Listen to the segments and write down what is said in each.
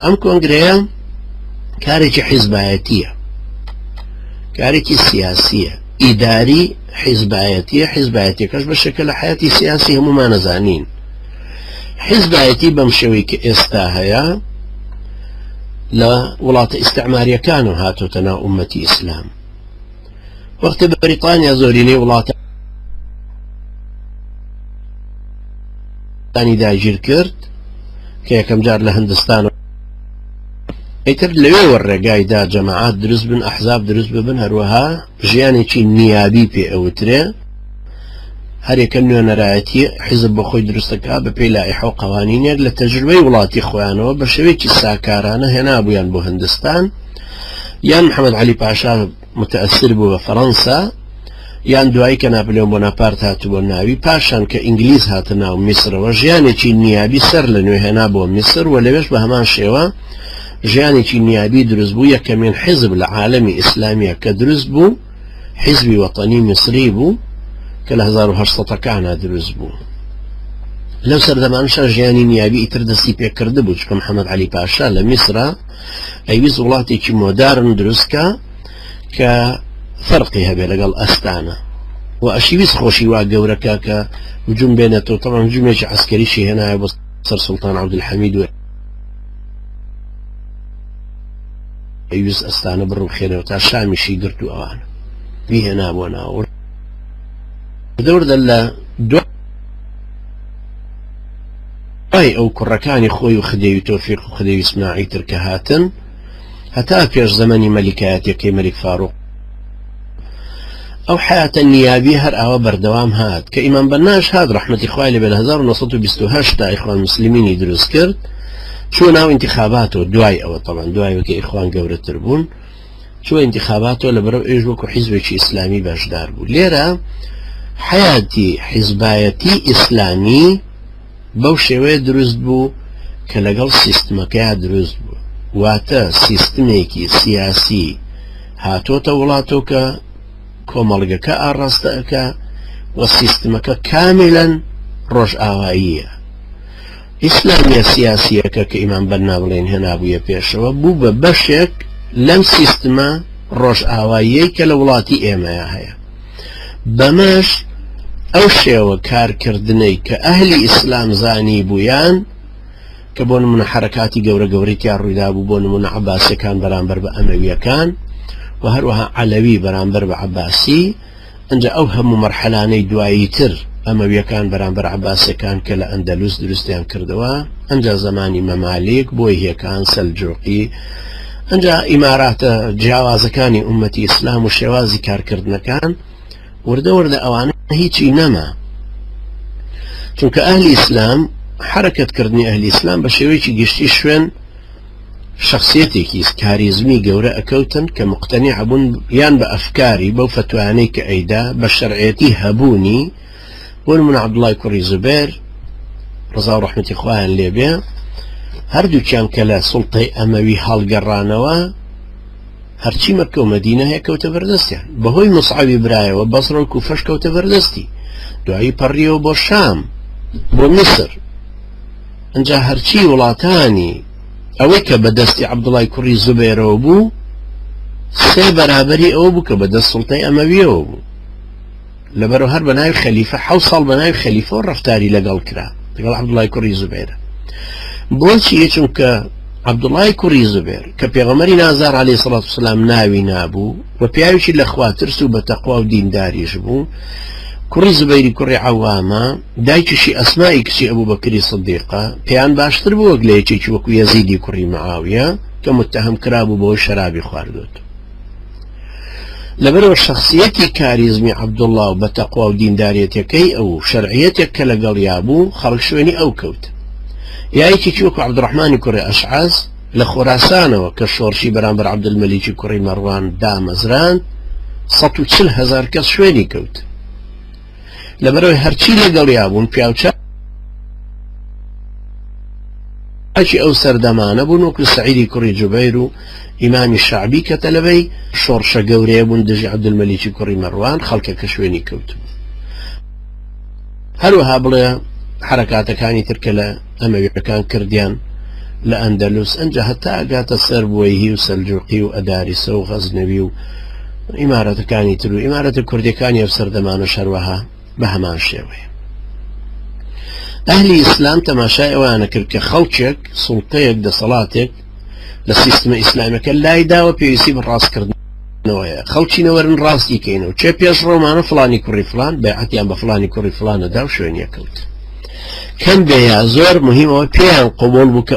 ئەم کۆنگرەیە کارێکی حیزبایەتیە، کارێکی سیاسیە، ئیداری حیزبایەتیە، حیزبایەتیەکەش بەشێکە لە حیاتی سیاسی، هەموومان ئەزانین حیزبایەتی بەم شێوەی کە ئێستا هەیە لە وڵاتە ئیستعماریەکانەوە هاتۆتە ناو ئومەتی ئیسلام. وەختی بەریتانیا زۆرینەی وڵاتانی داگیر کرد کە یەکەم جار لە هندستان ئیتر لەوێوە ڕێگای دا جەماعات دروست بن، ئەحزاب دروست ببن، هەروەها ژیانێکی نیابی پێ ئەوترێ، هەرێکە نوێنەرایەتی حیزب بۆ خۆی دروستەکە بە پێی لائیحە و قەوانینێک لە تەجروبەی وڵاتی خۆیانەوە بە شێوەیەکی ساکارانە هێنابوویان بۆ هندستان. یان محەممەد عەلی پاشا متەئەسر بوو بە فەرەنسا، یان دوایی کە ناپلێۆن بۆناپارت هاتبووە ناوی، پاشان کە ئینگلیز هاتە ناو میسرەوە ژیانێکی نیابی سەر لە نوێ هێنا بۆ میسر و لەوێش بە هەمان شێوە ژیانێکی نیابی دروست بوو. یەکەمین حیزب لە عالەمی ئیسلامیە کە دروست بوو حیزبی وەتەنی میسری بوو کە لە 1800 ەکانا دروست بوو. لەو سەردەمانشا ژیانی نیابی ئیتر دەستی پێکردبوو، چونکە محەمەد عەلی پاشا لە میسرا ئەیویست وڵاتێکی مۆدارن دروست کا کە فەرقی هەبێ لەگەڵ ئەستانە و ئەشیویست خۆشی وا گەورەکە کە هجوم بێنێتەوە. تەبعەن هجومێکی عەسکەریشی هێنایە بۆ سەر سوڵتان عەبدولحەمید و ئەیویست ئەستانە بڕوخێنەوە تا شامیشی گرت و ئەوانە بیهێنا بۆ ناوە دەوردە لە دوای ئەو کوڕەکانی خۆی و خدێوی تۆفیق و خدێوی ئیسماعیل تر کە هاتن هەتا پێش زەمەنی مەلیکایەتیەکەی مەلیک فاروق ئەو حیاتە نیابی هەر ئاوا بەردەوام هات کە ئیمام بەناش هات ڕەحمەتی خوای لێ بێ لە 1928 تا ئیخوان مسلمینی دروست کرد، چووە ناو ئینتخاباتەوە. دوای ئەوە تەبعەن دوای وەکە ئیخوان گەورەتر بوون چووە ئینتخاباتەوە، لەبەرەو ئێش وەکو حیزبێکی ئیسلامی بەشدار بوو. لێرە حیاتی حیزبایەتی ئیسلامی بەو شێوەیە دروست بوو کە لەگەڵ سیستمەکەیا دروست بوو، واتە سیستمێکی سیاسی هاتۆتە وڵاتەوە کە کۆمەڵگەکە ئاڕاستە ئەکا و سیستمەکە کاملەن ڕۆژئاواییە. ئیسلامیە سیاسیەکە کە ئیمام بەننا بڵێن هێنابوویە پێشەوە بوو بە بەشێک لەم سیستمە ڕۆژئاواییەی کە لە وڵاتی ئێمەیا هەیە. بەمەش ئەو شێوە کارکردنەی کە ئەهلی ئیسلام زانیبوویان کە بۆ نمونە حەرەکاتی گەورە گەورەی تیا ڕوویدابوو، بۆ نمونە عەباسیەکان بەرامبەر بە ئەمەویەکان و هەروەها عەلەوی بەرامبەر بە عەباسی، ئەنجا ئەو هەموو مەرحەلانەی دوایی تر ئەمەویەکان بەرامبەر عەباسیەکان کە لە ئەندەلوس دروستیان کردەوە، ئەنجا زەمانی مەمالیک، بۆیهیەکان، سەلجوقی، ئەنجا ئیماراتە جیاوازەکانی ئومەتی ئیسلام و شێوازی کارکردنەکان وردە وردە ئەوانە هیچی نەما، چونکە ئەهلی ئیسلام حەرەکەتکردنی ئەهلی ئیسلام بە شێوەیەکی گشتی شوێن شەخسیەتێکی کاریزمی گەورە ئەکەوتن کە مقتەنیع بوون یان بە ئەفکاری بەو فەتوایانەی کە ئەیدا بە شەرعێتی هەبوونی، بۆ نمونە عەبدوڵای کوڕی زوبێر ڕەزا و ڕەحمەتی خوایان لێبێ، هەردووکیان کە لە سوڵتەی ئەمەوی هەڵگەڕانەوە هەرچی مەککە و مەدینە هەیە کەوتە بەردەستیان، بەهۆی موسعەبی برایەوە بەسڕە و کوفەش کەوتە بەردەستی، دوایی پەڕیەوە بۆ شام بۆ میسر، ئەنجا هەرچی وڵاتانی ئەوەی کە بە دەستی عەبدوڵای کوڕی زوبێرەوە بوو سێ بەرابەری ئەوە بوو کە بە دەست سوڵتەی ئەمەویەوە بوو. لەبەرەوە هەر بە ناوی خەلیفە حەوت ساڵ بە ناوی خەلیفەوە ڕەفتاری لەگەڵ کرا لەگەڵ عەبدوڵای کوڕی زوبێرە. بۆچی؟ چونکە عەبدوڵای کوڕی زوبێر کە پێغەمبەری نازدار عەلەیهی سڵات وسلام ناوی نابوو و پیاوێکی لە خوا ترس و بە تەقوا و دینداریش بوو، کوڕی زوبەیری کوڕی عەوامە، دایکیشی ئەسمائی کچی ئەبوبەکری سدیقە، پێیان باشتر بوو وەک لە یەکێکی وەکو یەزیدی کوڕی معاویە کە متەهەم کرابوو بەوەی شەرابی خواردۆتەوە. لەبەرئەوە شەخسیەتی کاریزمی عەبدوڵڵا و بەتەقوا و دینداریەتەکەی ئەو و شەرعیەتێک کە لەگەڵیا بوو خەڵک شوێنی ئەو کەوت. یا یەکێکی وەکو عەبدوڕەحمانی کوڕی ئەشعەس لە خۆراسانەوە کە شۆڕشی بەرامبەر عەبدولمەلیکی کوڕی مەڕوان دامەزراند 140 هەزار کەس شوێنی کەوت. لەبەرئەوەی هەرچی لەگەڵیا بوون پیاوچاکی ئەو سەردەمانە بوون وەکو سەعیدی کوڕی جوبەیر و ئیمامی شەعبی کە تەلەبەی شۆڕشە گەورەیە بوون دژی عەبدولمەلیکی کوڕی مەڕوان خەڵکەکە شوێنی کەوتبوو. هەروەها بڵێ حەرەکاتەکانی تر کە لە ئەمەویەکان کردیان لە ئەندەلوس، ئەنجا هەتا ئەگاتە سەر بوەیهی و سەلجوقی و ئەداریسە و غەزنەوی و ئیمارەتەکانی تر و ئیمارەتە کوردیەکانی ئەو سەردەمانەش هەروەها بە هەمان شێوەیە. ئەهلی ئیسلام تەماشای ئەوانە کرد کە خەڵکێک سوڵتەیەک دەسەڵاتێک لە سیستمە ئیسلامیەکە لایداوە پێویستی بە ڕاستکردنەوەیە، خەڵکی نەوەرن ڕاستی کەینەوە، چێ پێش ڕۆمانە فڵانی کوڕی فڵان بەیعەتیان بە فڵانی کوڕی فڵانە دا و شوێنیە کەوت. کەم بێ یا زۆر مهمەوە پێیان قبوڵ بوو کە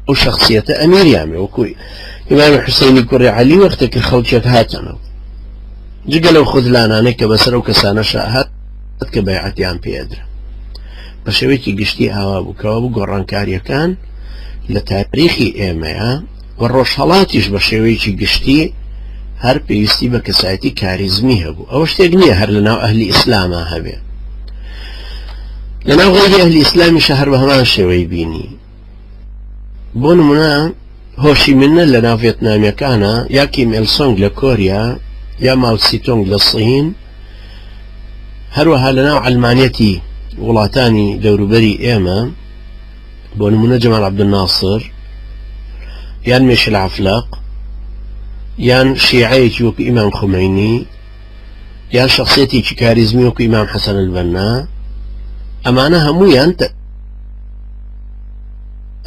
ئەو شخصیەتە ئەمیریان بێ، وەکو ئیمام حوسەینی کوڕی عەلی وەختێک کە خەڵکێک هاتنەوە جگە لەو خودلانانەی کە بەسەر ئەو کەسانەشا هات کە بەیعەتیان پێدرا. بە شێوەیەکی گشتی ئاوا بوو کەوا بوو گۆڕانکاریەکان لە تاریخی ئێمەیە و ڕۆژهەڵاتیش بە شێوەیەکی گشتی هەر پێویستی بە کەسایەتی کاریزمی هەبوو. ئەوە شتێک نییە هەر لەناو ئەهلی ئیسلاما هەبێ، لەناو غەیری ئەهلی ئیسلامیشە هەر بە هەمان شێوەی بینی. بۆ نمونە هۆشی منە لە ناو ڤێتنامیەکانە، یا کیم ئێل سۆنگ لە کۆریا، یا ماو سیتۆنگ لە سین، هەروەها لە ناو عەلمانیەتی وڵاتانی دەوروبەری ئێمە بۆ نمونە جەمال عەبدولناسر یان میشل عەفلەق یان شیعەیەکی وەکو ئیمام خومەینی یان شخصیەتێکی کاریزمی وەکو ئیمام حەسەن البەنا، ئەمانە هەمویان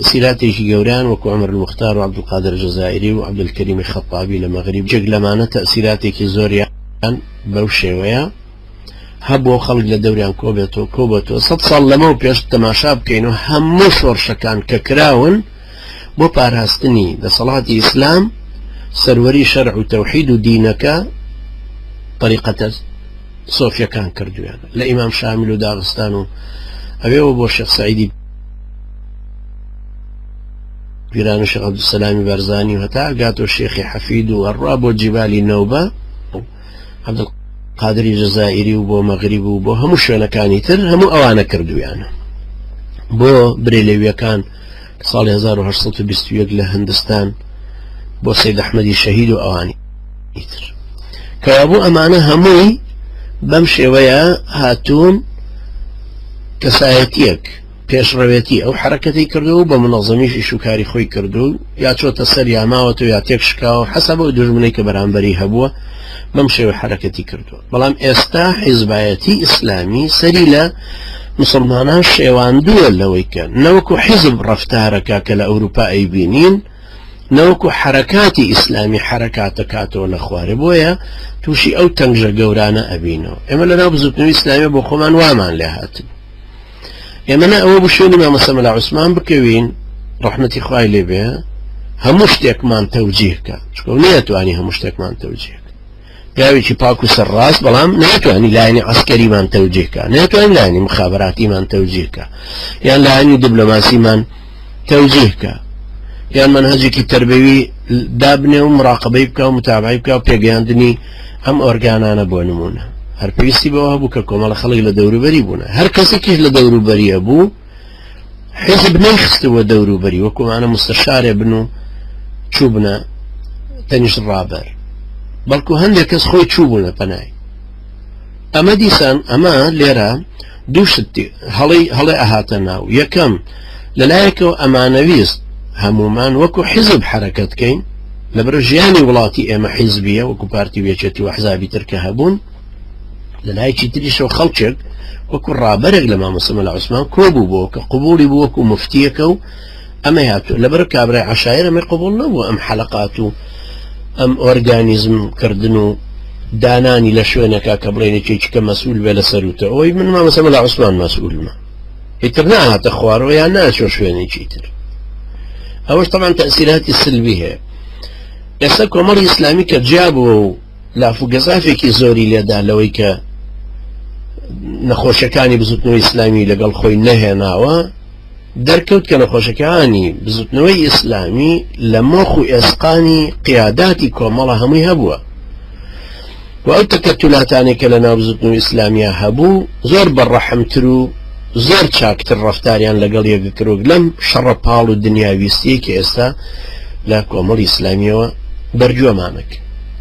تەئسیراتێکی گەورەیان وەکو عومەر الموختار و عەبدولقادر جەزائیری و عەبدولکەریمی خەتابی لە مەغریب جێک لەمانە تەئسیراتێکی زۆریان بەو شێوەیە هەبووە خەڵک لە دەوریان کۆبێتەوە کۆبێتەوە. 100 ساڵ لەمەو پێش تەماشا بکەین و هەموو شۆڕشەکان کە کراون بۆ پاراستنی دەسەڵاتی ئیسلام، سەروەری شەرع و تەوحید و دینەکە، طریقەتە سۆفیەکان کردویان لە ئیمام شامیل و داغستان و ئەوێوە بۆ شێخ سعیدی پیران و شێخ عەبدولسەلامی بەرزانی و هەتا گاتۆ شێخی حەفید و هەڕوا بۆ جیبالی نەوبە عەبدولقادری جەزائیری و بۆ مەغریب و بۆ هەموو شوێنەکانی تر هەموو ئەوانە کردویانە. بۆ برێلەویەکان ساڵی 1821 لە هندستان بۆ سید ئەحمەدی شەهید و ئەوانی تر. کەوابوو ئەمانە هەمووی بەم شێوەیە هاتوون کەسایەتیەک پێشڕەوێتی ئەو حرەکەتی کردو و بە منەظەمیش ئیش و کاری خۆی کردو یا چۆتە سەر یا ماوەتەوە یا تێک شکاوە حەسەب ئەو دوژمنەی کە بەرامبەری هەبووە بەم شێوە حرەکەتی کردووە. بەڵام ئێستا حیزبایەتی ئیسلامی سەری لە مسلمانان شێواندووە لەوەی کە نەوەکو حیزب ڕەفتارەکە کە لە ئەوروپا ئەیبینین، نەوەکو حرەکاتی ئیسلامی حرەکاتەکاتەوە لە خوارێ، بۆیە تووشی ئەو تەنگژە گەورانە ئەبینەوە. ئێمە لەناو بزوتنەوەی ئیسلامی بۆ خۆمان وامان لێ هاتن. ئێمە نە ئەوە بوو شوێنی مامۆستا مەلا عوسمان بکەوین ڕەحمەتی خوای لێ بێ هەموو شتێکمان تەوجیه کە، چونکە نەیەتوانی هەموو شتێکمان تەوجیه کە، پیاوێکی پاک و سەرڕاست، بەڵام نەیەتوانی لایەنی عەسکەریمان تەوجیه کە، نەیەتوانی لایەنی مخابراتیمان تەوجیه کە، یان لایەنی دیبلۆماسیمان تەوجیه کە، یان مەنهەجێکی تەربەوی دابنێ و مراقبەی بکە و متابعی بکە و پێگەیاندنی ئەم ئۆرگانانە. بۆ نمونە هەر پێویستی بەوە هەبوو کە کۆمەڵە خەڵک لە دەوروبەری بوون، هەر کەسێکیش لە دەوروبەریە بوو حیزب نەیخستەوە دەوروبەری وەکومانە مستەشارێ بن و چوو بنە تەنیشت ڕابەر، بەڵکو هەندێک کەس خۆی چوو بوونە پەنای ئەمە. دیسان ئەمە لێرە دوو شت هەڵی هەڵێ ئەهاتە ناو. یەکەم، لەلایەکەوە ئەمانەویست هەمومان وەکو حیزب حرەکەت کەین، لەبەر ژیانی وڵاتی ئێمە حیزبیە وەکو پارتی و یەکێتی و حزابی تر کە هەبوون. لەلایەکی تریشەوە خەڵکێک وەکو ڕابەرێک لە مامۆستا مەلا عوسمان کۆبوو بۆ کە قبوڵی بوو وەکو مفتیەکە و ئەمە هاتوو. لەبەر کابرای عەشایر ئەمەی قبوڵ نەبوو، ئەم حەلەقات و ئەم ئۆرگانیزم کردن و دانانی لە شوێنەکە کە بڵێن یەکێکی کە مەسئول بێ لەسەر وتە ئەوەی من مامۆستا مەلا عوسمان مەسئولمە، ئیتر ناهاتە خوارەوە یان ناچۆ شوێنێکی تر. ئەوەش طبعا تەئسیراتی سلبی هەیە. ئێستا کۆمەڵی ئیسلامی کە جیا بووە و لاف و گەزافێکی زۆری لێدا لەوەی کە نەخۆشەکانی بزوتنەوەی ئیسلامی لەگەڵ خۆی نەهێناوە، دەرکەوت کە نەخۆشەکانی بزوتنەوەی ئیسلامی لە مۆخ و ئێسقانی قیاداتی کۆمەڵە هەمووی هەبووە و ئەو تەکەتولاتانەی کە لە ناو بزوتنەوەی ئیسلامیا هەبوو زۆر بەڕەحمتر و زۆر چاکتر ڕەفتاریان لەگەڵ یەکگرتووک لەم شەڕە پاڵ و دنیاویستیەی کە ئێستا لە کۆمەڵی ئیسلامیەوە بەرگوێمانەک.